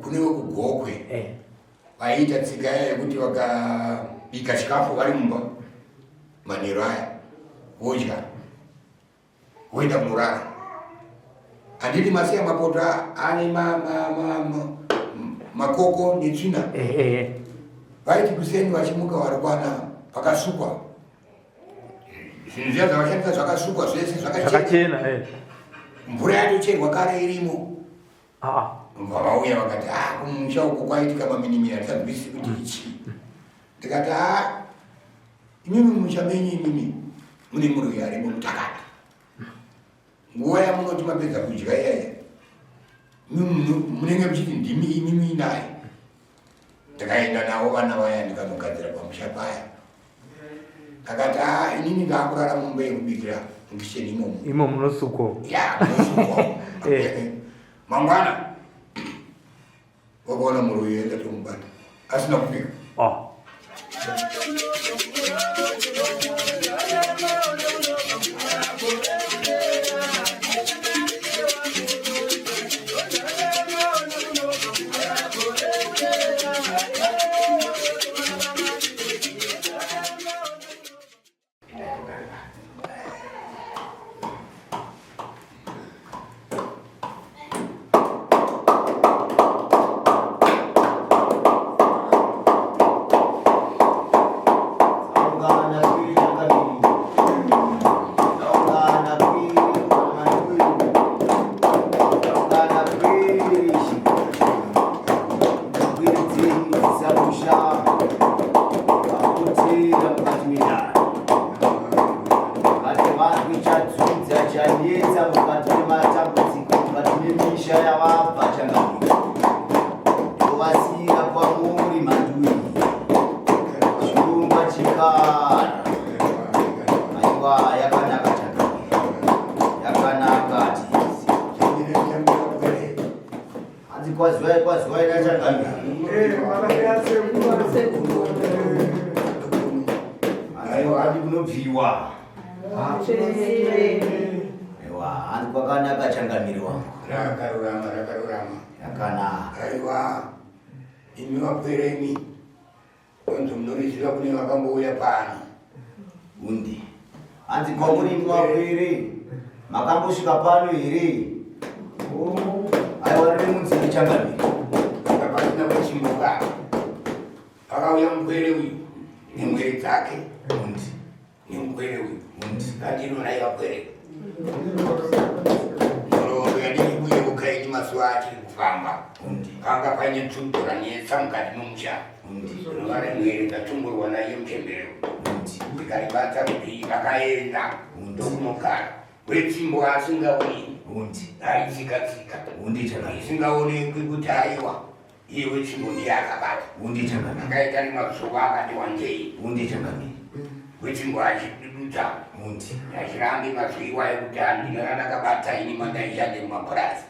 Kune wekugokwe eh. Vaiita tsika iya yekuti vakabika chikafu vari mumba manheru aya vodya voenda kunorara. Handiti masiya mapoto ane makoko netsvina. Eh, eh. Vaiti kuseni vachimuka vari kwana pakasukwa zvinhu zviya zvavashandisa zvakasukwa zvese zvakachena. Eh. Mvura yatocherwa kare irimo. Ah. Vauya vakati ah, kumusha uko kwaitika maminimini hatisanzwisisi kuti ichii. Ndikati ah, imimi mumusha menyu imimi mune muroyi arimo mutakati. Nguva yamunoti mapedza kudya iyaya munenge muchiti ndimi imimi naye. Ndakaenda navo vana vaya ndikanogadzira pamusha paya. Akati ah, inini ndakurara mumba yekubikira mukicheni imomo. Imo munosukwa. Ya, munosukwa. Eh. Mangwana wakaona muroyi enda tomubata asina kupika. Oh. Kwaziwai kwaziwai nachangamire. Aiwa hadi kunobviwa. Aiwa hadi kwakanaka changamire wangu. Rakarurama rakarurama. Yakanaka. Aiwa imi vapwere imi. Kwanzi munoriziva kune vakambouya pano. Undi. Hanzi kwamuri imi vapwere makambosvika pano here? Oh, aiwa riri munzeve changamire. Pasina kuchimbuka. Pakauya mupwere uyu nemwere dzake. Undi. Nemupwere uyu. Undi. Kandino naiva pwere. Nhoroondo yandiri kuyeuka ini mazuva achiri kufamba. Panga paine tsumbo ranetsa mukati memusha. Rinova remwere ndatumburwa naiye muchembere. Ndikaribata kuti vakaenda ndokunogara. Wetsimbo asingaoni. Aitsika tsika. Isingaonekwi kuti aiwa. Iye wetsvimbo ndiye akabata. Akaita nemazuva akati wandei. Wetsvimbo achidududza. Achirambe mazwi iwayo kuti handina randakabata ini mandaishande mumapurazi.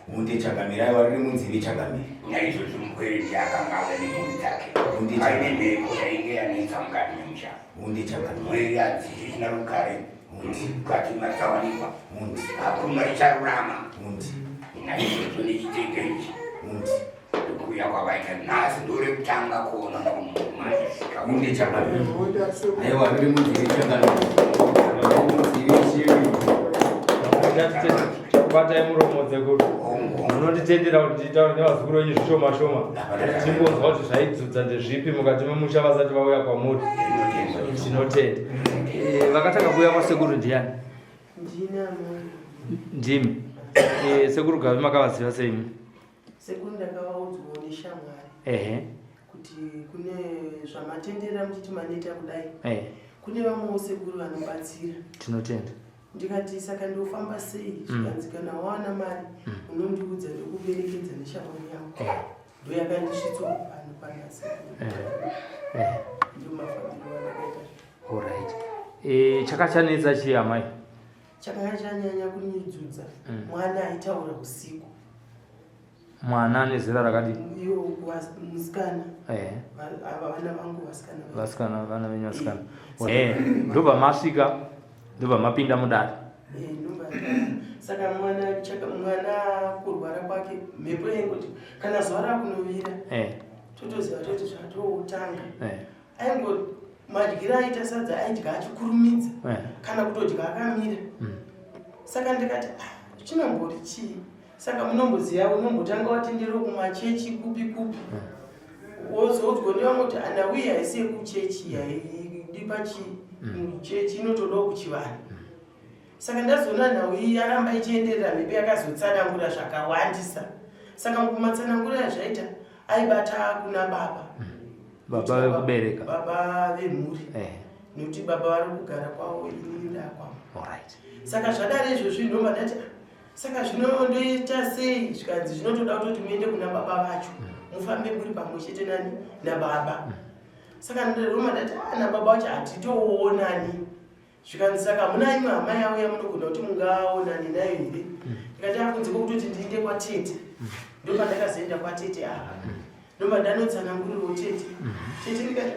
Changamire aiwa riri munzeve changamire. Naizvozvo mupwere ndiye akanga auya nemhuri dzake. Paine mhepo yainge yanetsa mukati memusha. Mweri hadzisisina rugare mukati machawanikwa. Hakuna richarurama. Naizvozvo nechitendero ichi. Kuuya kwavaita nhasi ndorekutanga kuona munhu Unde chakanaka. Aiwa riri munzeve chakanaka. Munzeve chiri. Batai muromo sekuru. Munonditendera kuti nditaure nevazukuru venyu zvishoma shoma. Timbonzwa kuti zvaidzudza ndezvipi mukati memusha vasati vauya kwamuri. Tinotenda. Eh, vakatanga kuuya kwasekuru ndiyani? Ndimi. Eh, sekuru Gavi makavaziva sei? Sekuru ndakavaudzwawo neshamwari ehe kuti kune zvamatenderera muchiti maneta kudai eh. Kune vamwewo sekuru vanobatsira. Tinotenda. Ndikati saka ndofamba sei? Zvikanzi kana wawana mari unondiudza ndokuperekedza neshamwari yangu. Ndoyakandisvitsa pano pana sekuru. Ndio mafambiro andakaita. Alright. Eh, chakachanetsa chii amai? Chakanga chanyanya kunyidzudza mwana aitaura usiku. Mwana ane zera rakadii? Iyo musikana. Ava vana vangu vasikana. Vasikana, vana venyu vasikana. Ndobva masvika, ndobva mapinda mudare. Ndobva saka mwana chaka mwana kurwara kwa kwake mhepo yaingoti kana zuva rakunovira eh. totoziva toti zvatotanga eh. aingo madyiro aita sadza aidya achikurumidza eh. kana kutodya akamira mm. Saka ndikati ah, chinombori chii? Saka munomboziva unombotanga watenderwa kumachechi kupi kupi hmm. wozoudzwa nevamwe kuti anawiya haisi yekuchechi haidi pachi hmm. chechi inotodawo kuchivanhu hmm. Saka ndazoona nhau iyi yaramba ichienderera mhepo yakazotsanangura zvakawandisa. Saka mukumatsanangura yazvaita aibata kuna baba baba vekubereka baba vemhuri eh. Nekuti baba vari kugara kwavo inini ndakwangu. Alright. Saka zvadaro izvozvi ndobva ndati saka zvino ndoita sei zvikanzi zvinotoda kutoti muende kuna baba vacho mm. mufambe muri pamwe chete nani nababa mm. Saka ndoma ndati ah, nababa vacho hatitoonani. Zvikanzi saka hamuna imwe hama yavo yamunogona kuti mungaonani nayo here mm. Ndikati akunze kwekutoti ndiinde kwatete ndopandakazoenda kwatete apa ndobva ndanotsanangurirwo tete tete ndikati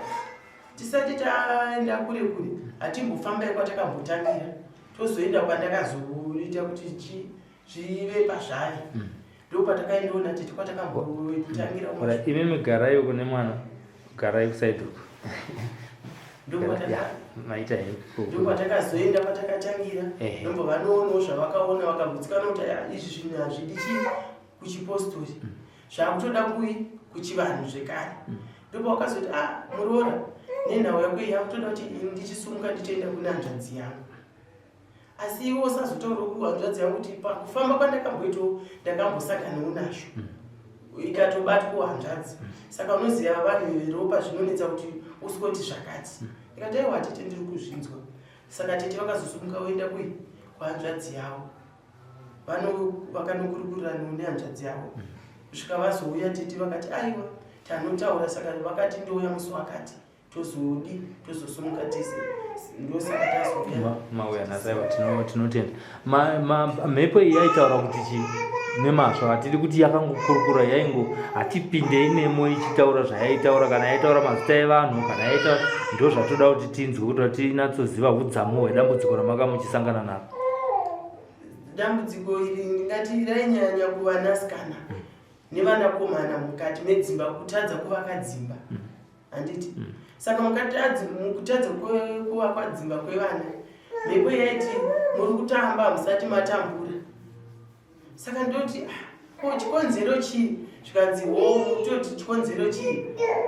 tisati taenda kure kure hatimbofambai kwatakambotangira tozoenda kwandakazoita kuti chi zvive pazvave mm. ndopatakaendaona tete kwatakambotangira. Imimi garai uko nemwana, garai kusaidi uko. Ndokwatakazoenda kwatakatangira ndombo vanoonawo zvavakaona vakagutsikana kuti izvi zvinhu hazvidi chi kuchipostori mm. Zvakutoda kui kuchivanhu zvekare mm. Ndopawakazoti a ah, muroora nenhau yako iyi yakutoda kuti ndichisumuka nditoenda kune hanzvadzi yangu asi iwe usazotaura kuhanzvadzi yangu kuti pakufamba kwandakamboitawo ndakambosanganawo nazvo mm. Ikatobatwa hanzvadzi mm. Saka unoziva vanhu veropa zvinonetsa kuti usikoti zvakati mm. Ndikati aiwa tete ndiri kuzvinzwa. Saka tete vakazosumuka voenda kui kuhanzvadzi yavo vakanokurukurirana nehanzvadzi yavo kusvika vazouya tete vakati aiwa tanotaura. Saka vakati ndouya musi wakati tozodi tozosumuka tese ndosaka tazouya mauya nhasi. Aiwa, tinotenda. Mhepo iyi yaitaura kuti chi nemazvo hatidi kuti yakangokurukura yaingo hatipindei nemo ichitaura zvayaitaura kana yaitaura mazita evanhu kana yaitaura ndo zvatoda kuti tinzwe kuti tinatsoziva udzamu hwedambudziko ramaka muchisangana naro. Dambudziko iri ndingati rainyanya kuvanasikana nevanakomana mukati medzimba kutadza kuvaka dzimba handiti mm. Saka mukutadza kuvakwa dzimba kwevana mhepo yaiti muri kutamba hamusati matambura. Saka ndoti ah, ko chikonzero chii? Zvikanzi ho kutoti chikonzero chii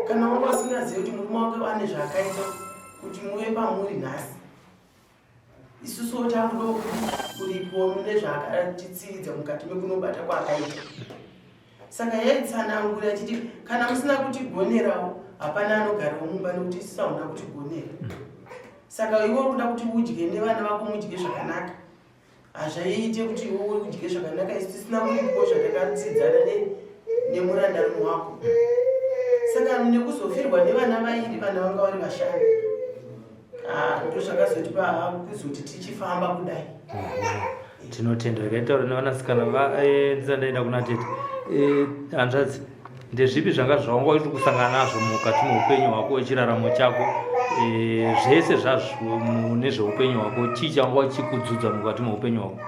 kana wanga usingazivi kuti murume wake ane zvaakaita kuti muve pamuri nhasi isusuwo takudo kuripo mune zvaakatitsiridza mukati mekunobata kwaakaita. Saka yaitsanangura ichiti kana musina kutigonerawo hapana anogarawo mumba nekuti isusu hauna kutigonera. Saka iwe uri kuda kuti udye nevana vako mudye zvakanaka hazvaiite kuti iwe udye zvakanaka isu tisina kuripo zvatakatsidzana nemurandarume wako. Saka nekuzofirwa nevana vairi vana vanga vari vashanu ah, ndozvakazotipa kuzoti tichifamba kudai. Tinotenda. Rekaitaura nevanasikana eh, ndisati ndaenda kuna tete eh, hanzvadzi ndezvipi zvanga zvawanga uchiri kusangana nazvo mukati meupenyu hwako wechiraramo chako eh, zvese zvazvo nezveupenyu hwako chii chawanga uchikudzudza mukati meupenyu hwako?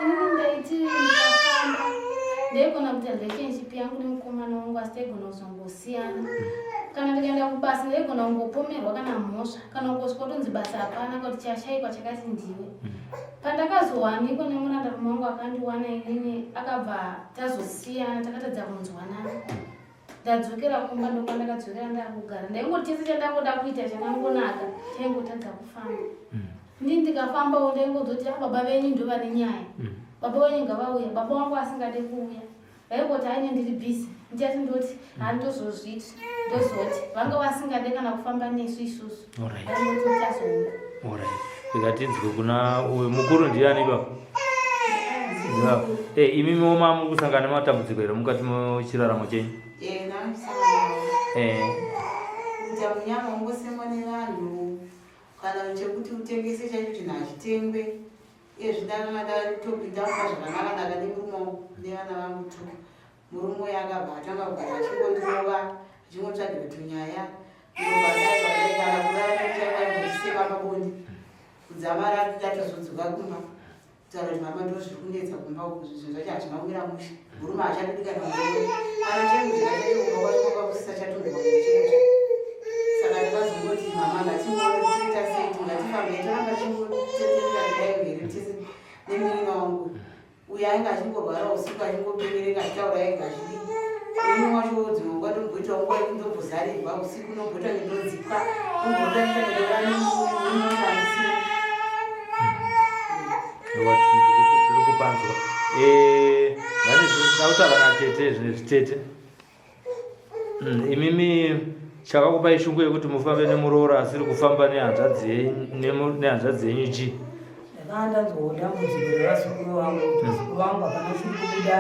Inini ndaiti ndikafamba ndaigona kuita relationship yangu nemukomana wangu asi taigona kuzongosiyana. Kana ndikaenda kubasa ndaigona kungopomerwa kana mhosva kana kungosvika kutonzi basa hapana kuti chashaikwa chakati ndiwe. Pandakazowanikwa nemurandarume wangu akandiwana inini akabva tazosiyana takatadza kunzwanana. Ndadzokera kumba ndokwandakadzokera ndakugara ndaingoti chese chandangoda kuita chakangonaka chaingotadza kufamba. Ndini ndikafambawo ndaingozoti ah, baba venyu ndo vane nyaya baba venyu ngavauya baba wangu asingade kuuya vaingoti aine ndiri busy ndichati ndoti handozozviti ndozoti vanga vasingade kana kufamba nesu isusu vaingoti ndichazouya. Alright. Rekatinzwe kuna uyu mukuru ndiani baba? Eh, imimi woma muri kusangana nematambudziko here mukati mechiraramo chenyu? Eh, Eh. Kuita munyama ungosemwa nevanhu kana chekuti utengese chaicho chinhu hachitengwe. Iyezvi ndakanga ndatopinda mumba zvakanaka ndaka nemurume wangu nevana vangu tu. Murume uyu akabva atanga kugara achingondirova achingotsvagira tunyaya. Kana kurara chakwandisema pabonde. Kudzamara ndatozodzoka kumba. Kutaura kuti mama ndo zviri kunetsa kumba uku zvinhu zvacho hazvina kumira mushe. Murume haachatodi kana murume. Kana chekudya chacho kumba kwacho kwanga kusisachatorwa chekudya. Saka ndakazongoti mama ngatimboona kuti toita sei tingatifambei toramba tichingotenderera kudai here tese nemunin'ina wangu. Uyo ainge achingorwara usiku achingopengereka achitaura ega achidii. Ini wacho dzimwe nguva ndomboita nguva yekuti ndombozarirwa usiku ndomboita ndodzipwa ndomboita ndorara nemurume andisina. Tiri kupanzwa. Eh, ndakutaura natete zvinezvi tete. Imimi chakakupai shungu yekuti mufambe nemuroora asiri kufamba nehanzvadzi yenyu yenyu chii? Ndakanga ndanzwawo dambudziko revazukuru vangu kuti vazukuru vangu hapana chiri kubuda,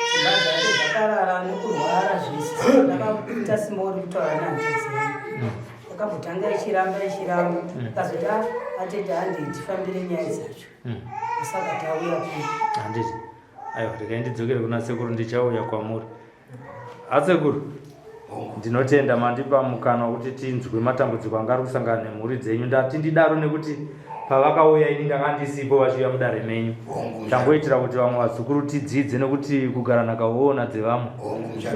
dzimba dzacho dzakarara nekurwara zvese. Saka ndakaita simba rekutaura nehanzvadzi yangu. Yakambotanga ichiramba ichiramba, ikazoti ah, atete handei tifambire nyaya dzacho. Saka tauya kuno. Handiti. Aiwa, regai ndidzokere kuna sekuru ndichauya kwamuri. Asekuru, ndinotenda mandipa mukana wekuti tinzwe matambudziko anga ari kusangana nemhuri dzenyu. Ndati ndidaro nekuti pavakauya ini ndanga ndisipo vachiuya mudare menyu. Tangoitira kuti vamwe vazukuru tidzidze nekuti kugara nhaka dzevamwe.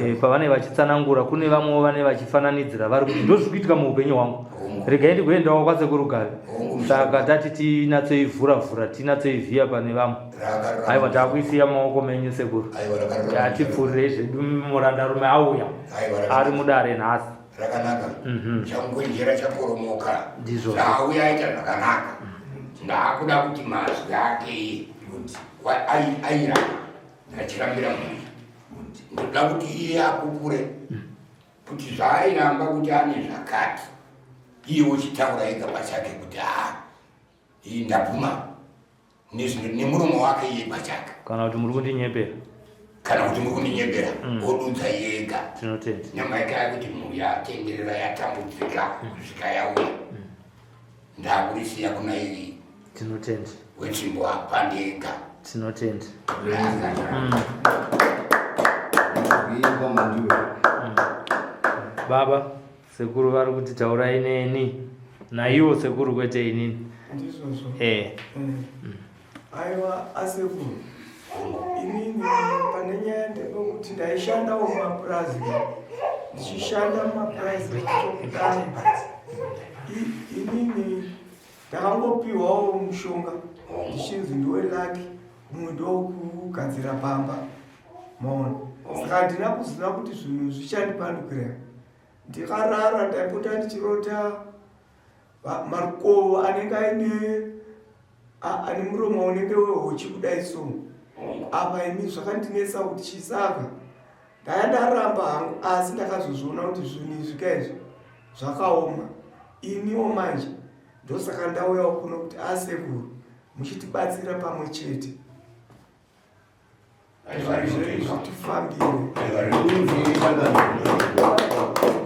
Eh, pavanenge vachitsanangura kune vamwewo vanenge vachifananidzira vari kuti ndozviri kuitika muupenyu hwangu. Regai ndigoendawo kwasekuru Gavi. Saka tati tinatsoivhura vhura tinatsoivhiya pane vamwe. Aiwa takuisiya mumaoko menyu sekuru. Atipfuurirei zvedu murandarume auya ari mudare nhasi. Rakanaka. Changwenjera chakoromoka. Ndizvo. Zvaauya aita zvakanaka. Ndaakuda kuti mazwi ake airamba achirambira mhuri. Ndoda kuti iye apupure kuti zvaairamba kuti ane zvakati. Iye wochitaura ega pachake kuti haa iyi ndabvuma nemuromo wake iye pachake. Kana kuti muri kundinyepera. Kana kuti muri kundinyepera odudza yega. Tinotenda. Nyama yake kuti mhuri yatenderera yatambudzika kusvika yauya. Ndakurisiya kuna iyi. Tinotenda. Wetsvimbo apa ndega. Tinotenda. Baba, sekuru vari kuti taurai neni. Naiwo sekuru kwete inini. Ndizvozvo. Eh. Aiwa asekuru. Inini pane nyaya ndepekuti ndaishandawo mumapurazi. Ndichishanda mumapurazi kudai. Inini ndakangopiwawo mushonga ndichinzi ndiwe lucky umwe ndokugadzira pamba. Maona. Saka handina kuziva kuti zvinhu zvichandipandukira. Ndikarara ndaipota ndichirota marukovo anenge aine ane muromo unenge wehochi kudai so. Apa ini zvakandinetsa kuti chisaka ndaya ndaramba hangu asi ndakazozviona kuti zvinhu izvi ka izvi zvakaoma. Iniwo manje ndosaka ndauyawo kuno kuti asekuru muchitibatsira pamwe chete.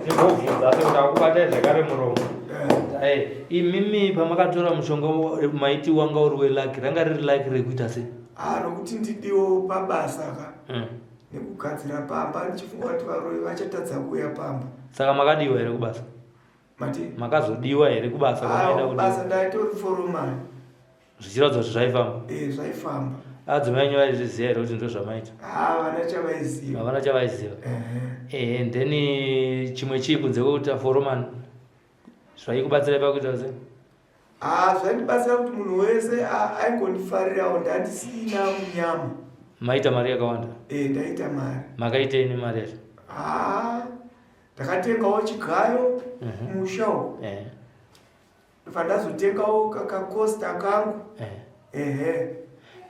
Timbobvunza asi kuti akubatai zvakare muromo. Eh, imimi pamakatora mushonga maiti wanga uri welaki ranga riri laki rekuita sei? Ah, nokuti ndidiwo pabasa ka. Nekugadzira pamba ndichifunga kuti varoyi vachatadza kuuya pamba. Saka makadiwa here kubasa? Mati? Makazodiwa here kubasa kwamaida kuti? Kubasa ndaitori foromani. Zvichiratidza kuti zvaifamba? Eh, zvaifamba. Adzimai enyu vaizviziva here kuti ndozvamaita? Havana chavaiziva. Havana chavaiziva. Eh, then chimwe chii kunze kwekuita foromani? Zvaikubatsirai pakuita sei? Ah, zvaindibatsira kuti munhu wese aingondifarirawo ndandisina munyama. Maita mari yakawanda? Eh, ndaita mari. Makaitei nemari yacho? Ah, ndakatengawo chigayo musha uku. Ndobva ndazotengawo kakakosta kangu. Ehe.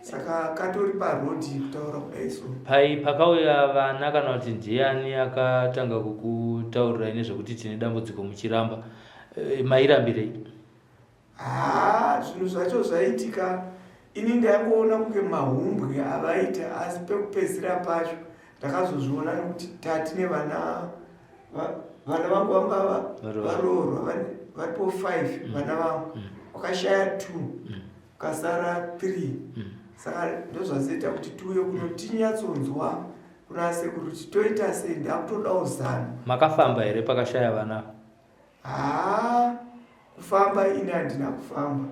Saka katori parodhi kutaura kudai so. Pai pakauya vana kana kuti ndiani akatanga kukutaurirai nezvekuti tine dambudziko muchiramba mairambirei? Haa, zvinhu zvacho zvaitika ini ndaingoona kunge mahumbwe avaita asi pekupedzisira pacho ndakazozviona nekuti tatine vana vana vangu vanga varoorwa varipo 5 vana vangu wakashaya 2 ukasara 3 saka ndozvazoita kuti tiuye kuno tinyatsonzwa kuna sekuru kuti toita sei ndakutodawo zano. Makafamba here pakashaya vana? Haa, kufamba ini handina kufamba.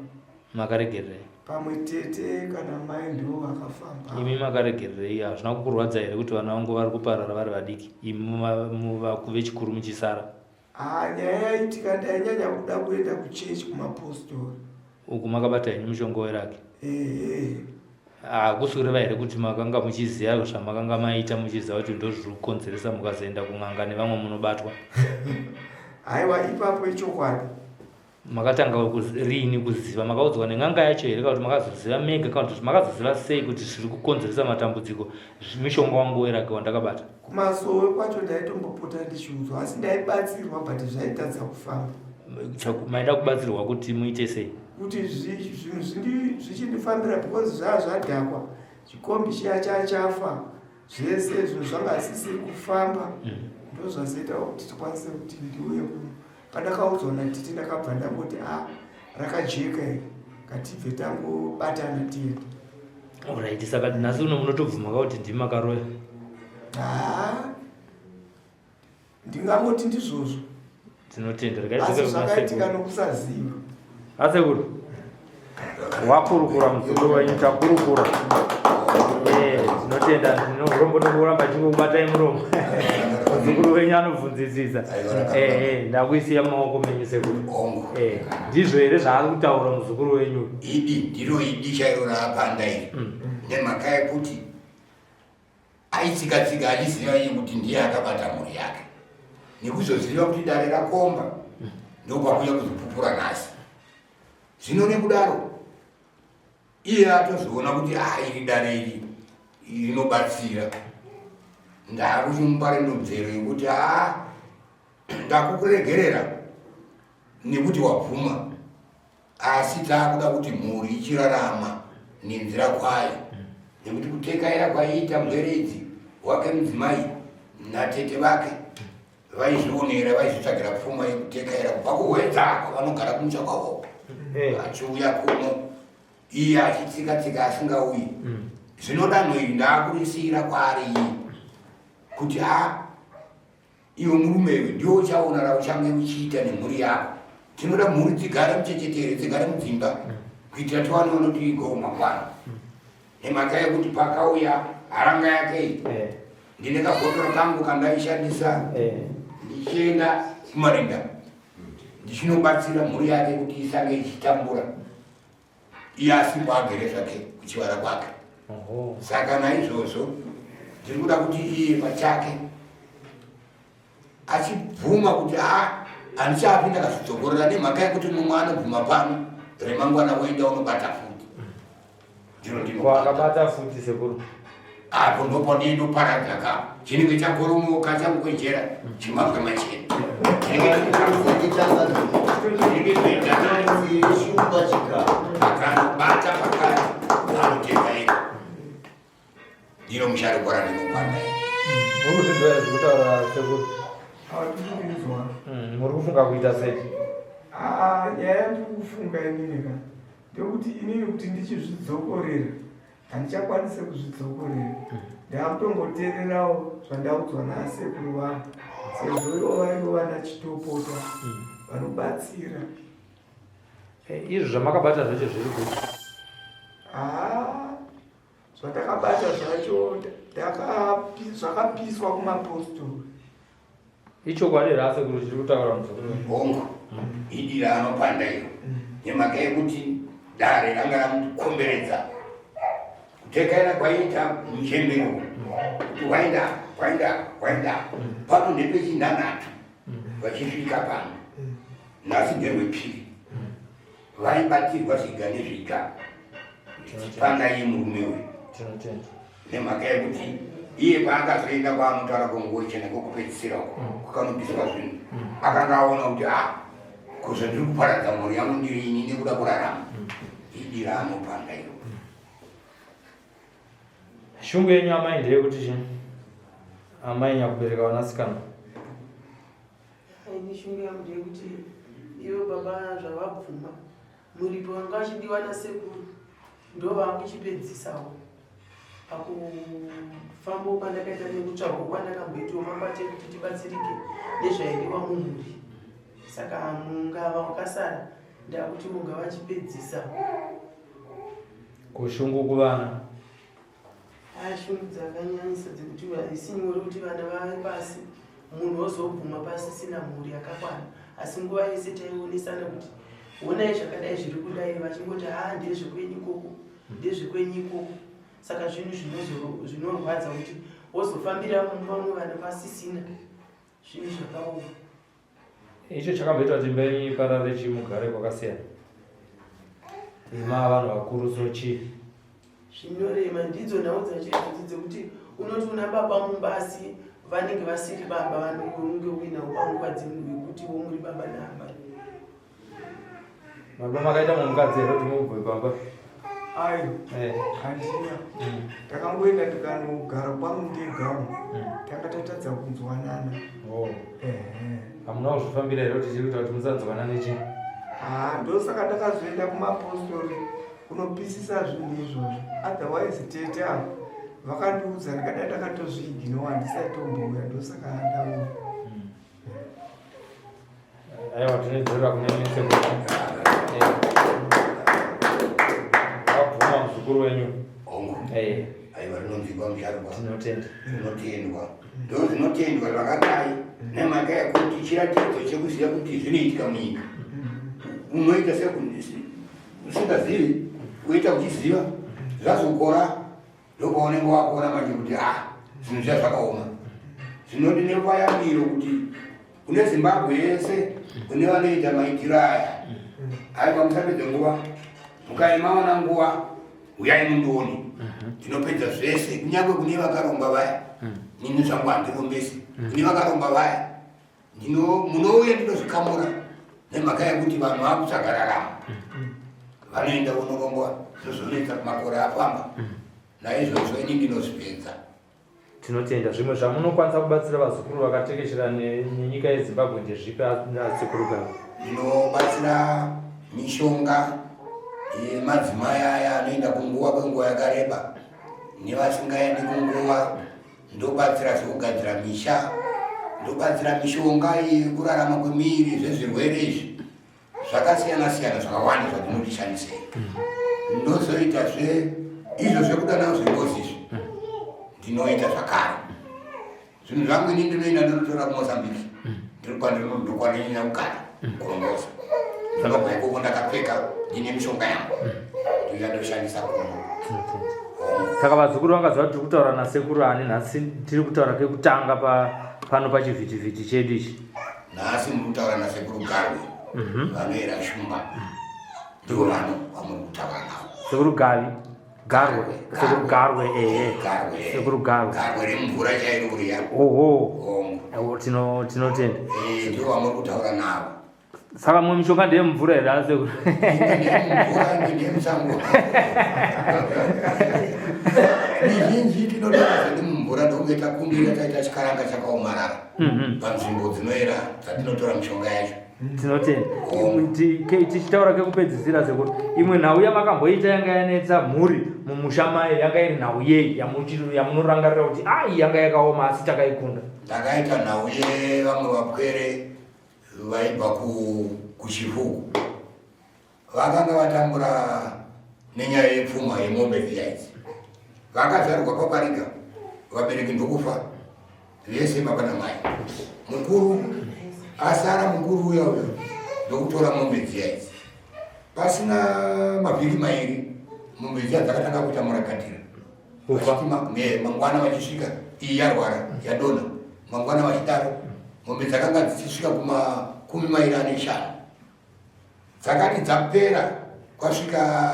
Makaregererei? Pamwe tete kana mai ndivo vakafamba. Imi makaregererei? Hazvina kukurwadza here kuti vana vangu vari kuparara vari vadiki, imi vechikuru muchisara? Haa nyaya yaitika ndainyanya kuda kuenda kuchechi kumapostori. Uku makabata henyu mushonga weraki? Ehe. Hakusi kureva here kuti makanga muchiziva zvamakanga maita muchiziva kuti ndozviri kukonzeresa mukazoenda kun'anga nevamwe munobatwa? Haiwa ipapo ichokwadi. Makatanga riini kuziva? Makaudzwa nen'anga yacho here kana kuti makazoziva mega kana kuti makazoziva sei kuti zviri kukonzeresa matambudziko mishonga wangu weraki wandakabata? Kumasowe kwacho ndaitombopota ndichiudzwa asi ndaibatsirwa but zvaitadza kufamba. Maida kubatsirwa kuti muite sei? Kuti zvinhu zvichindifambira because zvaa zvadhakwa chikombi chiya chachafa zvese zvinhu zvanga zvisisiri kufamba ndozvazoita kuti tikwanise kuti ndiuye kuno. Pandakaudzwa natete ndakabva ndangoti a ah, rakajeka iri ngatibve tangobatana tiende. Alright, saka nhasi uno munotobvuma ka kuti ndimi makaroya? Haa, ndingangoti ndizvozvo. Tinotenda. Asi zvakaitika nokusaziva. Asekuru. Wakurukura muzukuru wenyu takurukura. Eh, tinotenda ndinorombo nokuramba chingokubatai muromo. Muzukuru wenyu anobvunzisisa. Eh, eh, ndakuisiya mumaoko menyu sekuru. Eh, ndizvo here zvaari kutaura muzukuru wenyu? Idi ndiro idi chairo raapanda iri. Nemhaka yekuti aitsika tsika achiziva iye kuti ndiye akabata mhuri yake nekuzoziva kuti dare rakomba ndopakuya kuzopupura nhasi zvino nekudaro iye atozoona kuti ah iri dare iri rinobatsira ndakuchimupa rinodzero yekuti haa ndakukuregerera nekuti wabvuma Asi taakuda kuti mhuri ichirarama nenzira kwayo nekuti kutekaira kwaiita mhwere idzi wake mudzimai natete vake vaizvionera vaizvitsvagira pfuma yekutekaira kubva kuhwedza kwavanogara kumusha kwavo eh. achiuya kuno iye achitsika tsika asingauyi mm. zvino danho iri ndaakurisiyira kwaari iye kuti a Iwe murume iwe ndiwe uchaona rauchange uchiita nemhuri yako. Tinoda mhuri dzigare muchechetere, dzigare mudzimba kuitira tiwane vanotivigawo mangwana. Nemhaka yekuti pakauya haranga yake iyi eh. ndine kabhotoro kangu kandaishandisa eh. ndichienda kumarinda ndichinobatsira mhuri yake kuti isange ichitambura. iye asipo agere zvake kuchivara kwake saka naizvozvo ndiri kuda kuti iye pachake achibvuma kuti a handichafi ndakazvidzokorora nemhaka yekuti mumwe anobvuma pano remangwana woenda unobata futi ndiro ndinoakabata futi sekuru apo ndopandinoparadza ka chinenge chakoromoka chakukwenjera chimabwe machena akanobata pakati anotenda ega ndiro musharukwa randinopanda muri kuzvinzwa zvekutaura sekuru muri kufunga kuita sei ah, nyaya yandiri kufunga inini ka ndekuti inini kuti ndichizvidzokorera handichakwanise kuzvidzokorera ndakutongoteererawo zvandaudzwa naasekuru vangu sezvo ivo varivo vana chitopota vanobatsira eh, izvo zvamakabata zvacho zviri kupi haa zvandakabata zvacho zvakapiswa kumapostori Ichokwadi here asekuru chiri kutaura muzukuru? Hongu, idi raanopanda iro nemhaka yekuti dare ranga ramukomberedza kutekaira kwaiita muchembero kuti waenda waenda waenda pano ndepechinhanhatu vachisvika pano nhasi nderwepiri vaibatirwa zviga nezviga ndichipanda iye murume uyu nemhaka yekuti iye paakazoenda kwaanotaura kunguo chena kwekupedzisira uko mm. kukanobviswa zvinhu mm. akanga aona kuti a ah, ko zvandiri kuparadza mhuri yangu ndiri ini nekuda kurarama mm. idi raanopanda iro shungu yenyu amai ndeyekuti chi amai nyakubereka vanasikana Ini shungu yangu ndeyekuti ivo baba zvavabvuma muripo wanga achidiwa nasekuru ndovakuchipedzisawo pakufambawo kwandakaita nekutsvagwa kwandakamboitiwo makwati ekuti tibatsirike nezvaidiwa mumhuri saka mungava wakasara ndakuti mungava chipedzisa. Kushungu kuvana. Aya shungu dzakanyanyisa dzekuti haisi nyore kuti vana vave pasi munhu ozobvuma pasisina mhuri yakakwana asi nguva yese taionesana kuti honai zvakadai zviri kudai vachingoti haa ndezvekwenyu ikoko ndezvekwenyu ikoko saka zvinhu zvinorwadza kuti wozofambira vamwe vana pasisina zvinhu zvakaoma. Icho chakamboita kuti imba yenyu iparare chii mugare kwakasiyana? Ima vanhu vakuru so chii? Zvinorema ndidzo nhau dzacho idzodzo dzekuti unoti una baba mumba asi vanenge vasiri baba vanonge uinawo panguva dzimwe yekuti wo muri baba naamai. Baba makaita mumukadzi here kuti mubve pamba? Ayo, eh. handina. Takangoenda tikanogara kwangu ndegamo. Tanga tatadza kunzwanana. Oh. Hamuna kuzvifambira here kuti chiri kuita kuti musanzwanane chii? Ah, ndosaka ndakazoenda kumapostori kunopisisa zvinhu izvozvo. Otherwise tete avo vakandiudza ndikada ndakatozviiginowa handisatombouya ndosaka ndauya. Aiwa tinodzorera kune mese vabvuma muzukuru wenyu. Hongu. Eh. Aiwa rinonzwikwa musharukwa. Tinotenda. Zvinotendwa. Ndo zvinotendwa zvakadai nemhaka yekuti chiratidzo chekuziva kuti zvinoitika munyika. Unoita seusingazivi, woita uchiziva, zvazokora ndopaunenge wakuona manje kuti ah zvinhu zviya zvakaoma zvino ndine payambiro kuti kune zimbabwe yese kune vanoita maitiro aya aiwa musapedze nguva mukaimaona nguva uyai mundione tinopedza zvese kunyange kune vakaromba vaya nini zvangu handirombesi kune vakaromba vaya munouya ndinozvikamura nemhaka yekuti vanhu vakutsvaga raramo vanoenda kunorongwa zvozvonetsa makore afamba naizvozvo ini ndinozvipedza. Tinotenda. Zvimwe zvamunokwanisa kubatsira vazukuru vakatekeshera nenyika yeZimbabwe ndezvipi asekuru Gava? Ndinobatsira mishonga yemadzimai aya anoenda kunguva kwenguva yakareba nevasingaendi kunguva Ndobatsira zvekugadzira misha, ndobatsira mishonga yekurarama kwemiviri, zvezvirwere izvi zvakasiyana siyana zvakawanda zvatinotishandisei. Ndozoita zve izvo zvekudana zvengozi izvi ndinoita zvakare. Zvinhu zvangu ini ndinoenda ndinotora kuMozambique, ndiri kwandinonyanya kugara kurongoza. Ndinobva ikoko ndakapfeka ndine mishonga yangu ndoya ndoshandisa kuno. Saka vazukuru vangaziva kuti tiri kutaura nasekuru ani nhasi tiri kutaura kekutanga pano pachivhitivhiti chedu ichi. Nhasi muri kutaura nasekuru Garwe vanoera shumba ndivo vano vamuri kutaura navo. Sekuru Gavi. Garwe, sekuru Garwe, ehe. Garwe. Sekuru Garwe. Garwe remvura chairo riya. Oho. Hongu. Tino tinotenda. Eh, ndivo vamuri kutaura navo. Saka mumwe mishonga ndeyemvura here asekuru? Mvura imwe ndeyemusango. Mizhinji tinotora zvedu mumvura ndokunge takumbira taita chikaranga chakaomarara panzvimbo dzinoera dzatinotora mishonga yacho. Tinotenda. Tichitaura kekupedzisira sekuru, imwe nhau yamakamboita yanga yanetsa mhuri mumusha mayo yanga iri nhau yei yamunorangarira kuti ai yanga yakaoma asi takaikunda? Ndakaita nhau yevamwe vapwere vaibva kuChivhu vakanga vatambura nenyaya yepfuma yemombe dziya idzi. Vakazvarwa pabarika, vabereki ndokufa vese baba namai. Mukuru asara mukuru uya uya ndokutora mombe dziya idzi. Pasina mavhiki mairi mombe dziya dzakatanga kuita murakatira. Vachiti mangwana vachisvika iyi yarwara yadonha, mangwana vachidaro mombe dzakanga dzichisvika kumakumi mairi ane shanu. Dzakati dzapera kwasvika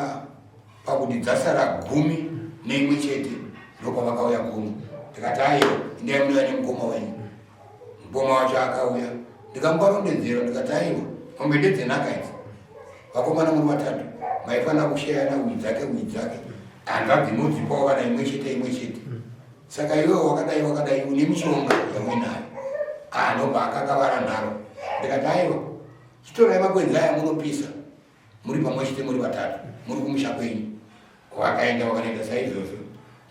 pakuti dzasara 11 chete ndokwavakauya kuno. Ndikati aiwa indai munouya nemukoma wenyu. Mukoma wacho akauya ndikamupa rondedzero ndikati aiwa mombe ndedzenhaka idzi. Vakomana muri vatatu maifanira kusheyana uyu dzake uyu dzake hanzvadzi modzipawo vana imwe chete imwe chete. Saka iwewe wakadai wakadai une mishonga yauinayo. Anobva akakavara nharo. Ndikati aiwa Chitorai makwenzi aya munopisa muri pamwe chete muri vatatu muri kumusha kwenyu. Wakaenda wakanoita saizvozvo.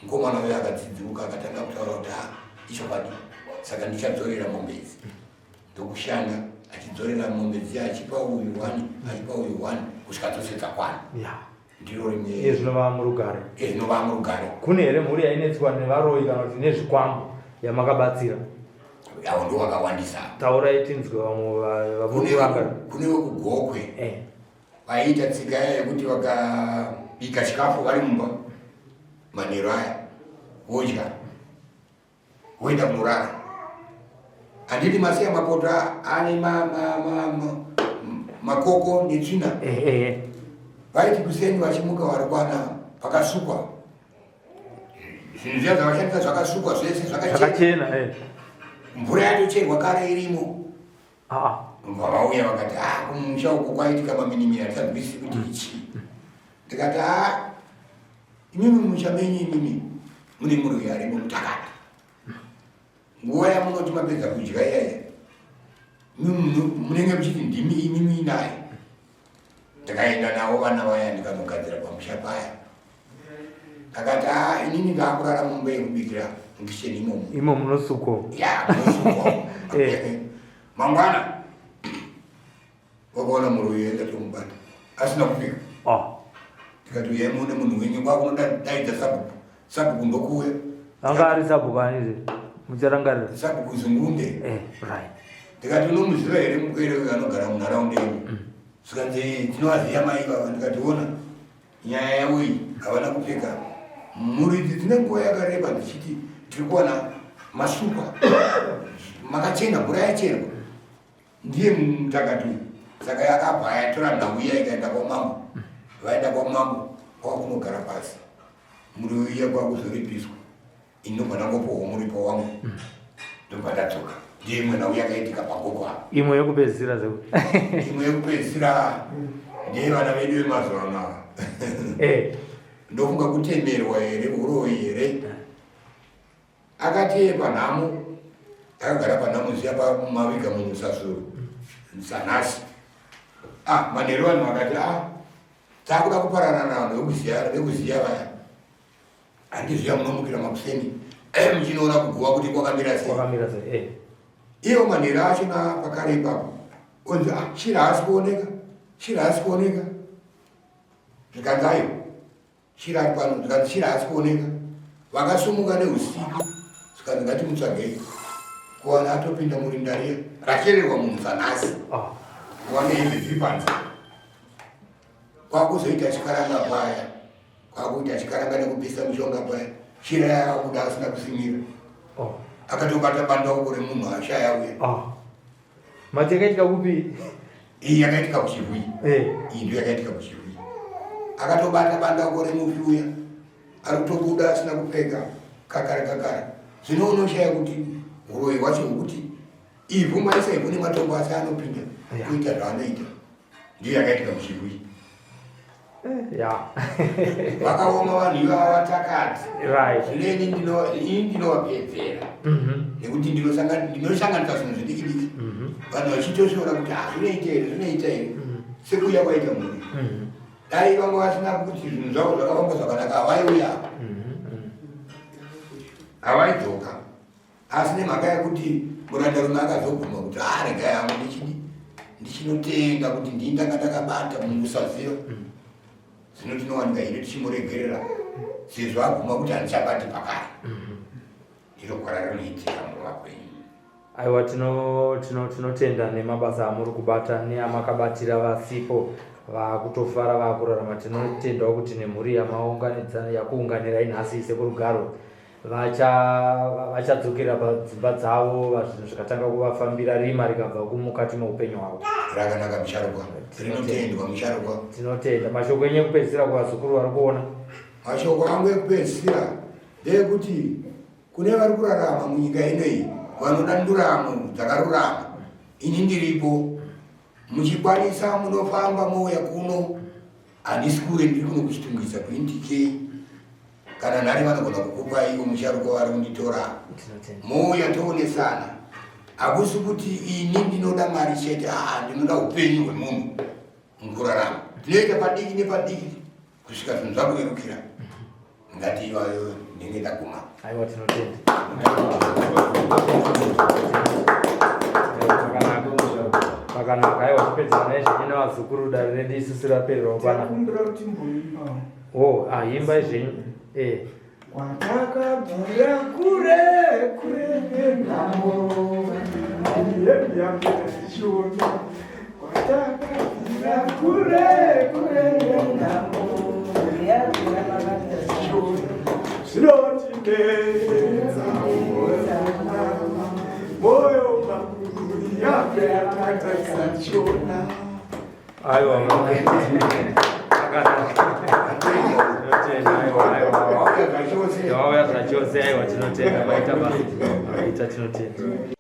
Mukomana uyo akadzidziruka akatanga kutaura kuti ha ichokwadi saka ndichadzorera mombe idzi. Ndokushanda achidzorera mombe dziya achipa uyu one achipa uyu one kusvika dzose dzakwana. Yeah. Ndiro rimwe. Iye zvino vava murugare. Iye zvino vava murugare. Kune here mhuri yainetswa nevaroyi kana kuti nezvikwambo yamakabatsira? Avo ndo vakawandisa. Taurai tinzwe vamwe vamuri kuranga. Kune wekugokwe. Eh. Vaiita tsika iya yekuti vakabika chikafu vari mumba manheru aya vodya. Woenda kunorara. Handiti masiya mapoto ane makoko netsvina. Eh, eh. Vaiti kuseni vachimuka vari kwana pakasukwa. Zvinhu zviya zvavashandisa zvakasukwa zvese zvakachena. Eh. Mvura yatocherwa kare irimo. Ah. Vauya vakati ah kumusha uko kwaitika maminimini hatisanzwisisi kuti ichii. Ndikati ah imimi mumusha menyu imimi mune muroyi arimo mutakati. Nguva yamunoti mapedza kudya iyaya munenge muchiti ndimi imimi naye. Ndakaenda navo vana vaya ndikanogadzira pamusha paya. Ndakati ah inini ndakurara mumba yekubikira mukicheni imomo. Imo munosukwa. Ya munosukwa. Eh. Mangwana wakaona muroyi aenda tomubata asina kupfeka. Oh. Ndikati uyai muone munhu wenyu kwakunodaidza sabhuku. Sabhuku ndokuuya. Anga ari sabhuku ani zve? Mucharangarira. Sabhuku Zungunde. Eh, right. Ndikati unomuziva here mukwere uyu anogara munharaunda yenyu? Zvikanzi tinovaziva mai ivava. Ndikati ona nyaya yavo iyi havana kupfeka. Mhuri idzi dzine nguva yakareba dzichiti tiri kuwana masukwa makachena mvura yacherwa ndiye mutakati uyu. Saka yakabva yatora nhau iya ikaenda kwamambo. Vaenda kwamambo kwakunogara pasi. Mhuri iya kwakuzoripiswa. Ini ndobva ndangopuhwa muripo wangu ndobva ndadzoka. Ndiyo imwe nhau yakaitika pagogo apa. Imwe yekupedzisira zve. Imwe yekupedzisira ndeye vana vedu vemazuva ano ava. Eh. Ndofunga kutemerwa here uroyi here. Akati panhamo akagara panhamo ziya pamaviga munhu sasuru sanhasi. Ah manheru vanhu vakati ah takuda kupararana vanhu vekuziya vekuziya vaya. Handizviya munomukira makuseni muchinoona kuguva kuti kwakamira sei. Kwakamira sei eh. Iwo manheru acho na pakare ipapo onzi ah shira haasi kuoneka shira haasi kuoneka zvikanzi ayo shira ari pano zvikanzi shira haasi kuoneka vakasumuka neusiku zvikanzi ngatimutsvagei kuwana atopinda murinda riya rachererwa munhu sanhasi oh. kuwana hembe dziri panze kwakuzoita chikaranga paya kwakuita chikaranga nekupisa mushonga paya shira yakabuda asina kusimira oh. akatobata bandauko remunhu ashaya uya oh. Mati yakaitika kupi? Iyi yakaitika kuchirwi. Eh. Iyi ndiyo yakaitika kuchirwi. Akatobata bandauko remufi uya ari kutobuda asina kupfeka kakara kakara. Zvino unoshaya kuti uroyi hwacho hwekuti ivhu maisa ivhu nematombo asi anopinda kuita zvaanoita. Ndiyo yakaitika kuchirwi. Eh, ya. Vakaoma vanhu ivava vatakati. Right. Zvino ini ndino ini ndinovapedzera. Mhm. Nekuti ndinosanganisa zvinhu zvidiki diki. Mhm. Vanhu vachitoshora kuti ah zvinoita here zvinoita here. Mhm. Sekuuya kwaita mhuri. Dai vamwe vasina kuti zvinhu zvavo zvakafamba zvakanaka havaiuya. Havaidzoka. Asi nemhaka yekuti murandarume akazobvuma kuti ah regai hangu ndichidi ndichinotenga kuti ndini ndanga ndakabata mukusaziva zvino tinowanika hedu tichimuregerera sezvo abvuma kuti handichabati pakare ndiro gwara rinoitika muvapenyu. Aiwa tinotenda tino, tino nemabasa amuri kubata neamakabatira vasipo vakutofara vakurarama tinotendawo kuti nemhuri yamaunganidza yakuunganirai nhasi sekuru Garwe vachadzokera padzimba dzavo zvinhu zvikatanga kuvafambira rima rikabva kumukati meupenyu hwavo. Rakanaka musharukwa, rinotendwa musharukwa. Tinotenda. Mashoko enyu ekupedzisira kuvazukuru vari kuona? Mashoko angu ekupedzisira ndeyekuti kune vari kurarama munyika ino iyi vanoda nduramo dzakarurama, ini ndiripo. Muchikwanisa munofamba mouya kuno, handisi kure, ndiri kuno kuChitungwiza kuNTK. Kana nhare vanogona kukupai ivo musharukwa vari kunditora mouya toonesana. Hakusi kuti ini ndinoda mari chete, aa ndinoda upenyu hwemunhu mukurarama. Tinoita padiki nepadiki kusvika zvinhu zvakurerukira. Ngati ivayo ndinenge ndaguma. Aiwa tinotenda. Zvakanaka, aiwa tipedzana izvenyu nevazukuru dare redu isusu rapererwa pana. Takumbira kuti mboimbawo. Oh, ah, imba izvenyu. Eh. Kwatakabvira kure kure nenhamo yemuyambo Kwatakabvira kure kure nenhamo zvinotinetsa moyo makuru yapera Aiwa, aiwa, aiwa, zvachose, aiwa, tinotenda, maita basa, maita, tinotenda.